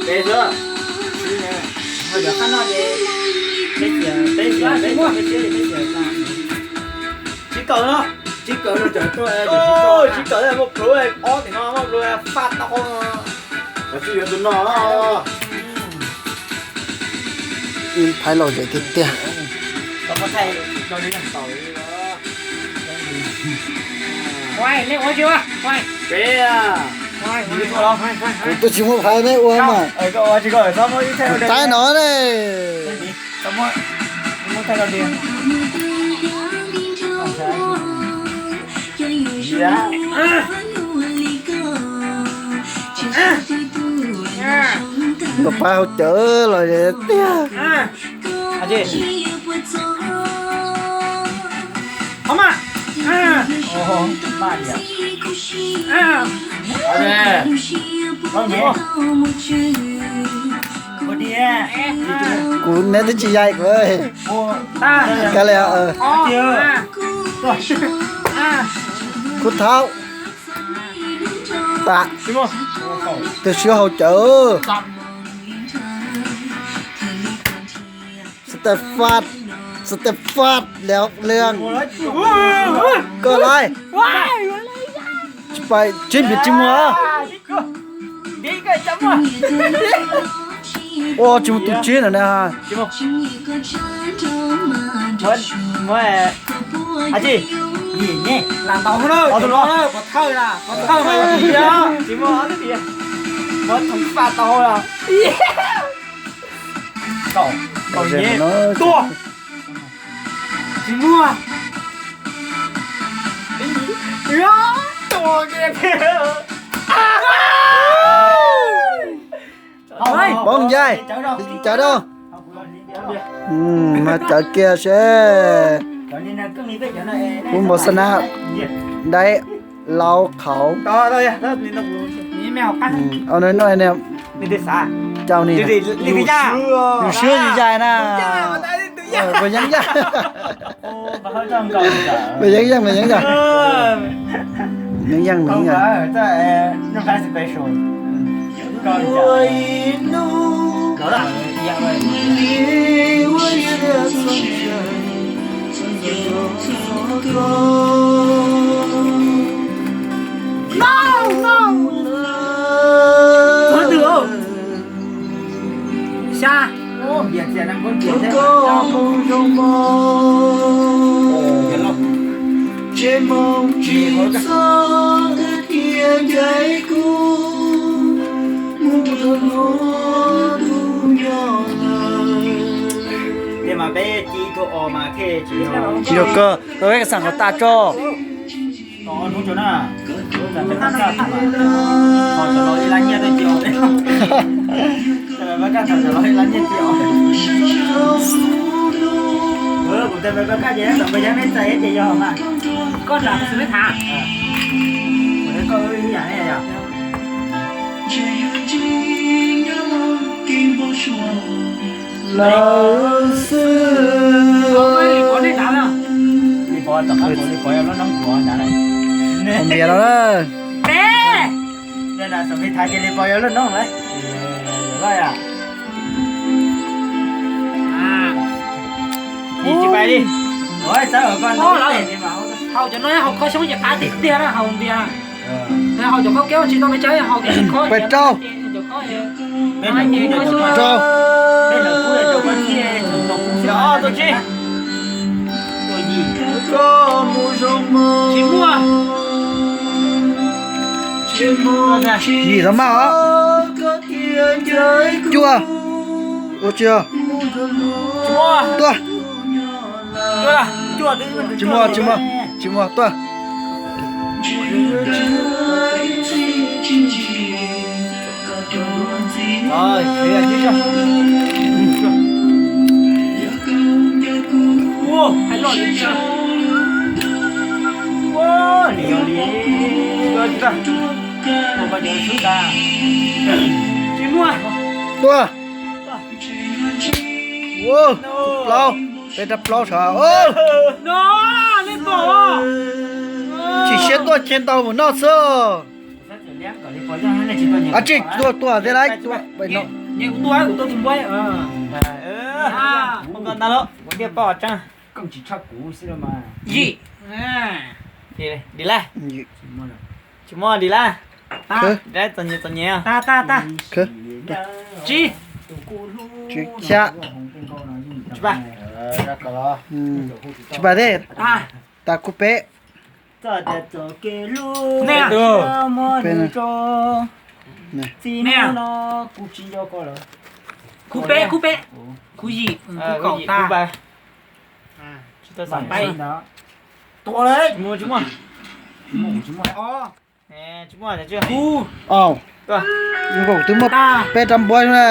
Peb xwb. Ho cov qab no ces peb xiam, peb xiam, peb xiam, peb xiam, peb xiam. Tsib kaum no. Tsib kaum no, tsib kaum muaj pluav ob tim no, muaj pluav faj tau. Koj tsis yuav tus no. Phaiv lom zem tiag tiag. Kuv twb tsis muaj phaiv neb ua mas. Tais no ne. Nkauj Paj hauv cawv los tiag. Kuv neb twb tsis yaim kuv. Kav liam. Kuv thaum tas. Tus siab hauv cawv. Stefan, Stefan, Liam Liam. Koj laiv. Tsis pais, tsis npias tsis muag. Ua tsis muaj tus tsib na ne. Kaum, kaum nyem, tua. Tsis muaj. Tua kiag thiab. Poob yaig, cawv rau. Mas cawv kiag seb. Kuv npau xab nab dai laus qhauv. Caum ni. Yus swb yus yaig na. Mas yeej yaj, mas yeej yaj, mas yeej yaj, mas yeej yaj. Xya. Koj mus zoo mog, tsev moos tsis txhob thiaj ncaim kuv mus dua tus nyob lawm. Yog koj, koj peb xeem qhov tas tso. Lawv xwb. Npias no na. Haus cov no haus kho xyoob ces qab tiag tiag na, haus npias. Haus cov khaub kev tsis tau pes tsawg, haus cov kho. Pes rau. Rau. Tsis muaj. Yim tau maj os. Cuaj. Ua tsi? Tuaj. Tsis muaj, tsis muaj, tsis muaj, tuaj. Tuaj. Plaub, peb rab plaub sav. Tsis siab tuaj ces ntaus mus noj xwb. Ab tsi, tua tua thiab lawm, tua. Dim lawm. Tsis muaj dim lawm. Txom nyem, txom nyem. Tsib, xya, tsis pab, tsis pab thiab. Tas kuj peb. Khub peb, khub peb, khub yim, khub kaum tas. Tua, tsis muaj, tsis muaj. Tsis muaj, tsis muaj. Nkaus twb muaj peb rab npuab na.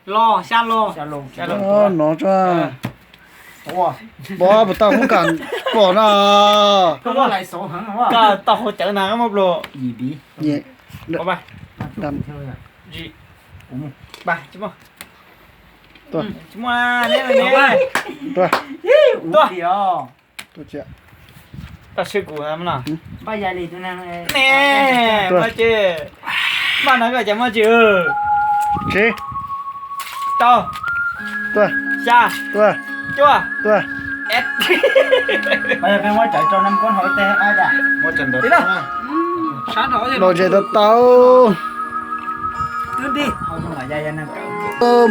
Los, xya los. Nov tso. Pov, puas tau hub kam pom no? Koj tau hauv cawv na, koj muab pluag. Tsis muaj. Tua. Tua. Tau sib kuv no. Ne, tua. Maj no koj cas muaj tsis? Tsib. Rau. Tua. Xya. Tua. Cuaj. Tua. Peb muab cawv rau nees koj hauv tej qab tas. Los zem tau tau.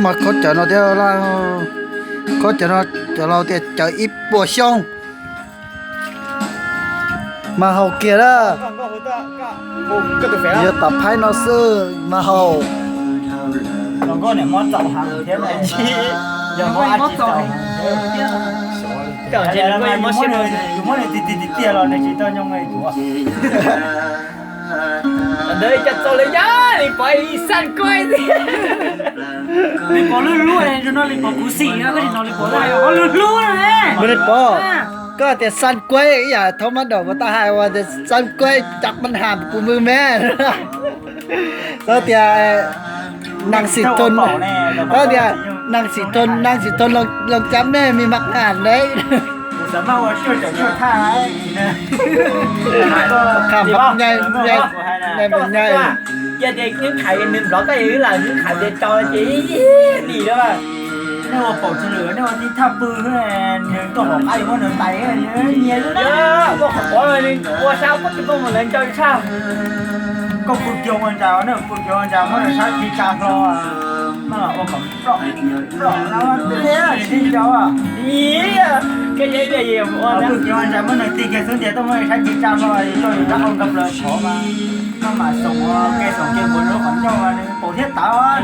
Mas khob cawv no thiab, khob cawv no cov laus tias cawv ib puas xyoo mas haus kiag lawm. Yog tas phaib no xwb mas haus. Muab nws tiag tiag los nws tsis tau nyoo. Ntawd cov txaus lawm yog Lis Pov ib xan kuj. Lis Pov lub hlub no, Lis Pov kuv xim no, koj tsis hnov Lis Pov lub hlub no ne. Lis Pov, koj tias xan kuj ib yam thaum mab daum mas tau hais uas tias xan kuj cov pab ham kuv mws me. Tau tias nees xim thoo, tau tias nees xim thoo, nees xim thoo los cab me me mas qham ne. Qham nyai, nyai mas nyai. Yog tias nws khaiv nws nplov koj yog lam nws khaiv tias tau ces ib lim lawm. Nej ua paum tsis lwm, nej ua tib thaj pw, nws tuaj hauv qab yus muab nws tais, nyias ua qhov pov, ua sab koj tsis muaj mus lawv nco tshaj. Koj pw kiag ua ntsa, nej pw kiag ua ntsa muab nws sab ci tsa hlo, maj los ua kom plom plom no thiab tsis nco. Pw kiag ua ntsa muab nws tig kiag xub ntiag tuaj muab nws sab ci tsa hlo, yus coj yus rab hau nkag plaws phov mas maj mam xoom ua ke xoom ke npuav rau qhov ncauj mas nws paum thiab tawv,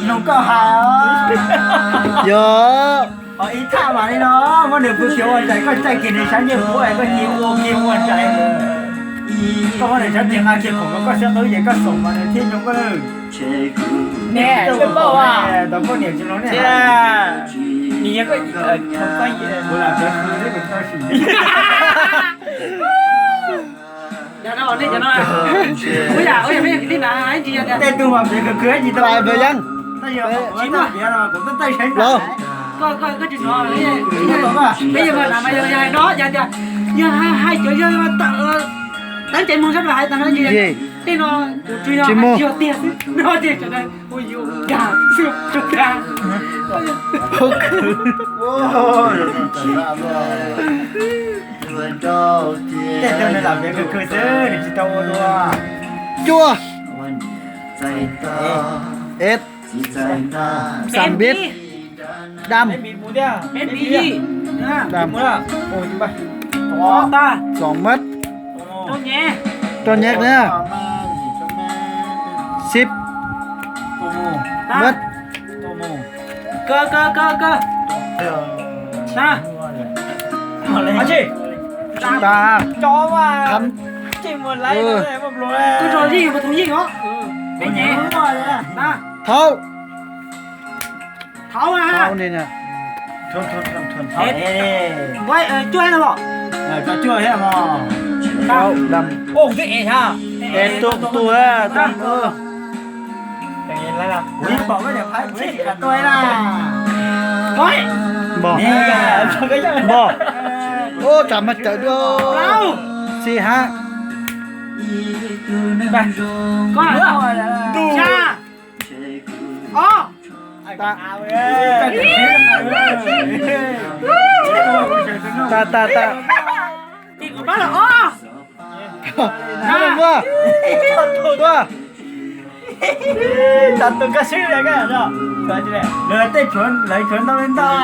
nug koj hais. Yog ib thaj mas li no, muab nws pw kiag ua ntsa, koj caij kiag nws sab ncej puab, koj cia ua kiag ua ntsa. Koj muab nws sab ncej nqa kiag khoom rau koj sab qwb ces koj xoom mas nws thiaj nyoo koj lawm. Ne, koj paub as, tau koj niam tsis mloog ne. Nws yog koj, kuv lam piav khwv thiab kuv tau sim. Cov no, nej cov no, ua yam, ua yam peb yog kwv tij na, ib ntsis yog tias tej tug mas piav khwv khwv ib ntsis tau, tab sis tsis muaj piav no kuv twb tawj seev los. Koj, koj, koj tsis hnov, peb yog mas na mas yog hais no yog tias yog hais cov yog tawm teeb caiv moog sab plaws hais tag no ces tej no kuv tsuas yog hais tsis yog tiag xwb no ces sawv daws ua yus dag xwb dag. Tej tug nws lam piav khwv khwv xwb nws tsis tau ua dua. Cuaj, ib, xam bib, dam, dam, xoom mab, rau nyeg na, xib, mab, thaub, thaub, cuaj, dam, es tu tu, dam, npog, npog, ub, tsam mas cawm dua, xib hab, Koj, xya, ob. Tag, tag, tag. Tim kuv pab los ob. Tuaj. Tau tus koj swb, lawv tej tshuav, lawv tshuav ntau li ntau.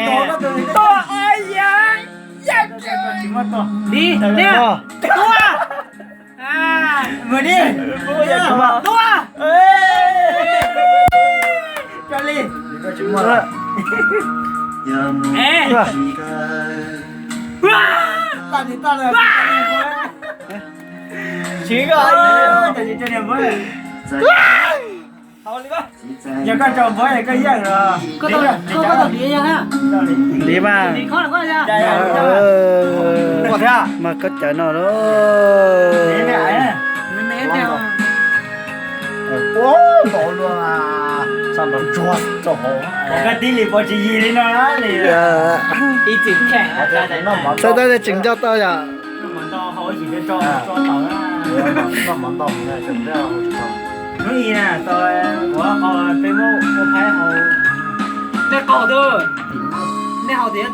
Tuaj, tuaj, tuaj. Li, tuaj. Mus li. Tuaj. Cov li. Siv koj, cov li cov niag muab. Yog koj tso npov koj yeej los. Koj tau li yog ha. Li mas. Mas koj cawv no lawm. Koj tib li pov tsis yig li no li. Ib txwm kheej. Txawj tab tseem nco tau yom. Hnub i na, tau ua qhov peb muab ua phaib hauv. Nej qaug tus, nej haus tias